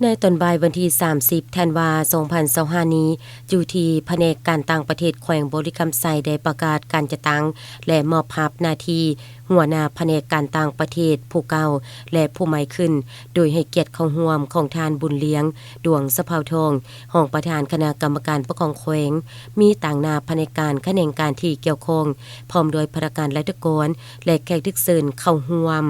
ໃນຕອນບ່າຍວັນທີສາມສິບ ທັນວາ ສອງພັນຊາວຫ້ານີ້, ຢູ່ທີ່ພະແນກການຕ່າງປະເທດແຂວງບໍລິຄຳໄຊ ໄດ້ປະກາດການຈັດຕັ້ງ ແລະ ມອບຮັບໜ້າທີ່ຫົວໜ້າພະແນກການຕ່າງປະເທດຜູ້ເກົ່າ ແລະ ຜູ້ໃໝ່ຂຶ້ນ, ໂດຍໃຫ້ກຽດເຂົ້າຮ່ວມຂອງທ່ານ ບຸນລຽງ ດວງສະເພົາທອງ, ຮອງປະທານຄະນະກຳມະການປົກຄອງແຂວງ, ມີຕາງໜ້າພະແນກການຂະແໜງການທີ່ກ່ຽວຂ້ອງ, ພ້ອມດ້ວຍພະນັກງານລັດຖະກອນ ແລະ ແຂກຖືກເຊີນເຂົ້າຮ່ວມ.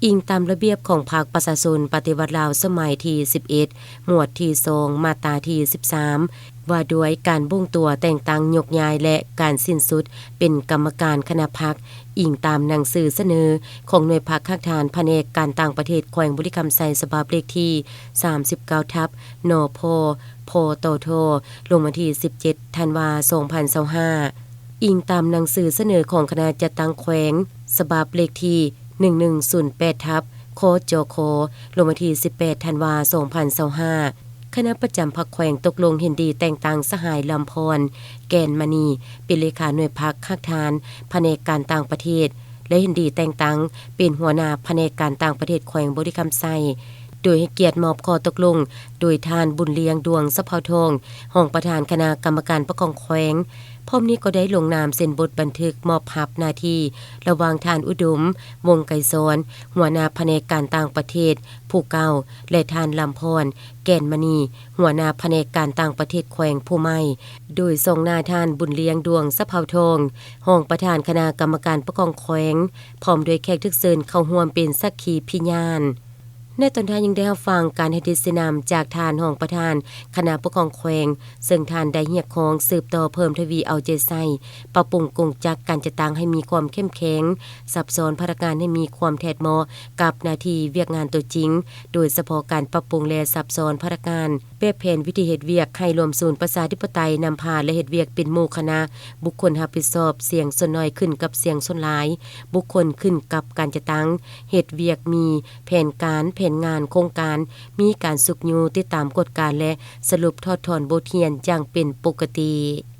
ອີງຕາມລະບຽບຂອງພັກປະຊາຊົນປະຕິວັດລາວສະໄໝທີສິບເອັດ ໝວດທີສອງ ມາດຕາທີສິບສາມ ວ່າດ້ວຍການບົ່ງຕົວແຕ່ງຕັ້ງໂຍກຍ້າຍ ແລະ ການສິ້ນສຸດເປັນກຳມະການຄະນະພັກ, ອີງຕາມໜັງສືສະເໜີຂອງໜ່ວຍພັກຮາກຖານພະແນກການຕ່າງປະເທດແຂວງບໍລິຄຳໄຊ ສະບັບເລກທີສາມສິບເກົ້າ ທັບ ນພ ພຕທ ລົງວັນທີສິບເຈັດ ທັນວາ ສອງພັນຊາວຫ້າ. ອີງຕາມໜັງສືສະເໜີຂອງຄະນະຈັດຕັ້ງແຂວງ ສະບັບເລກທີໜຶ່ງໜຶ່ງສູນແປດ ທັບ ຄຈຄ ລົງວັນທີສິບແປດ ທັນວາ ສອງພັນຊາວຫ້າ, ຄະນະປະຈຳພັກແຂວງຕົກລົງເຫັນດີແຕ່ງຕັ້ງສະຫາຍ ລຳພອນ ແກ່ນມະນີ ເປັນເລຂາໜ່ວຍພັກຮາກຖານພະແນກການຕ່າງປະເທດ ແລະ ເຫັນດີແຕ່ງຕັ້ງເປັນຫົວໜ້າພະແນກການຕ່າງປະເທດແຂວງບໍລິຄຳໄຊ, ໂດຍໃຫ້ກຽດມອບຂໍ້ຕົກລົງໂດຍທ່ານ ບຸນລຽງ ດວງສະເພົາທອງ, ຮອງປະທານຄະນະກຳມະການປົກຄອງແຂວງ. ພ້ອມນີ້ກໍໄດ້ລົງນາມເຊັນບົດບັນທຶກມອບຮັບໜ້າທີ່ລະຫວ່າງທ່ານ ອຸດົມ ວົງໄກສອນ, ຫົວໜ້າພະແນກການຕ່າງປະເທດຜູ້ເກົ່າ ແລະ ທ່ານ ລຳພອນ ແກ່ນມະນີ, ຫົວໜ້າພະແນກການຕ່າງປະເທດແຂວງຜູ້ໃໝ່, ໂດຍສ່ອງໜ້າທ່ານ ບຸນລຽງ ດວງສະເພົາທອງ, ຮອງປະທານຄະນະກຳມະການປົກຄອງແຂວງ, ພ້ອມດ້ວຍແຂກຖືກເຊີນເຂົ້າຮ່ວມເປັນສັກຂີພິຍານ. ໃນຕອນທ້າຍຍັງໄດ້ຮັບຟັງການໃຫ້ທິດຊີ້ນຳຈາກທ່ານຮອງປະທານຄະນະປົກຄອງແຂວງ, ເຊິ່ງທ່ານໄດ້ຮຽກຮ້ອງສືບຕໍ່ເພີ່ມທະວີເອົາໃຈໃສ່, ປັບປຸງກົງຈັກການຈັດຕັ້ງໃຫ້ມີຄວາມເຂັ້ມແຂງ, ສັບຊ້ອນພະນັກງານໃຫ້ມີຄວາມແທດເໝາະກັບໜ້າທີ່ວຽກງານຕົວຈິງ, ໂດຍສະເພາະການປັບປຸງ ແລະ ສັບຊ້ອນພະນັກງານ, ແບບແຜນວິທີເຮັດວຽກໃຫ້ລວມສູນປະຊາທິປະໄຕນຳພາ ແລະ ເຮັດວຽກເປັນໝູ່ຄະນະ, ບຸກຄົນຮັບຜິດຊອບສຽງສ່ວນໜ້ອຍຂຶ້ນກັບສຽງສ່ວນຫຼາຍ, ບຸກຄົນຂຶ້ນກັບການຈັດຕັ້ງ, ເຮັດວຽກມີແຜນການ, ແຜນງານ, ໂຄງການ, ມີການຊຸກຍູ້, ຕິດຕາມກວດກາ ແລະ ສະຫຼຸບຖອດຖອນບົດຮຽນຢ່າງເປັນປົກກະຕິ.